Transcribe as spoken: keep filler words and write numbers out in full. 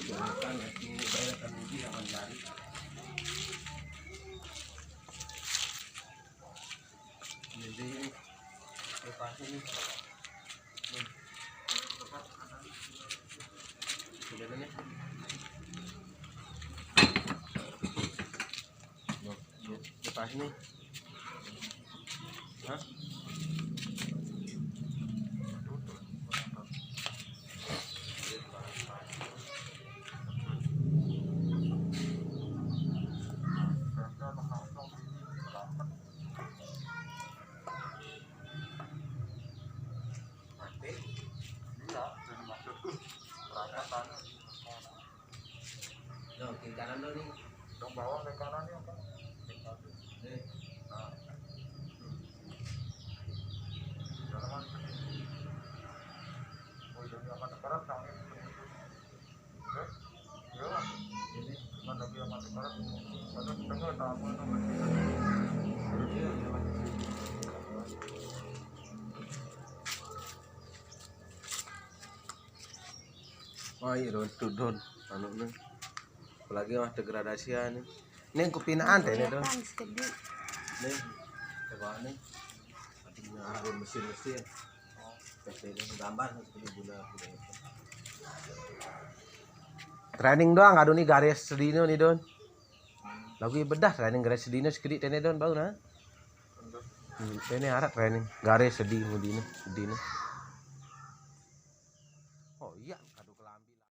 Bayangkan, ya, ini bayangkan ini akan lari. Jadi, lepas ini. Nih. Lepas, sudah nih. Loh, lepas nih. Hah? Mati. Iya, dan maksudku, berangkat sana. Loh, kiri kanan lo nih. Dong bawah ke kanan ya, Pak. Nih. Nah. Jalan. Oh, jadi akan sekarang kami. Eh? Iya. Jadi, cuma lagi akan sekarang. Pada setengah sama, sama. Iya, iya, Pak. Oh, iya, Don, tuh, Don. Anu nih. Apalagi mah degradasi ya nih. Ini kupinaan teh nih, Don. Kelihatan sekedi. Nih, coba nih. Tadi ngarah mesin-mesin. Teh ini gambar sekedi guna. Training doang, aduh nih garis sedino nih, Don. Lagu bedah training garis sedino sekedi teh nih, Don, bau nah. Hmm, ini arah training garis sedih mudine, sedine.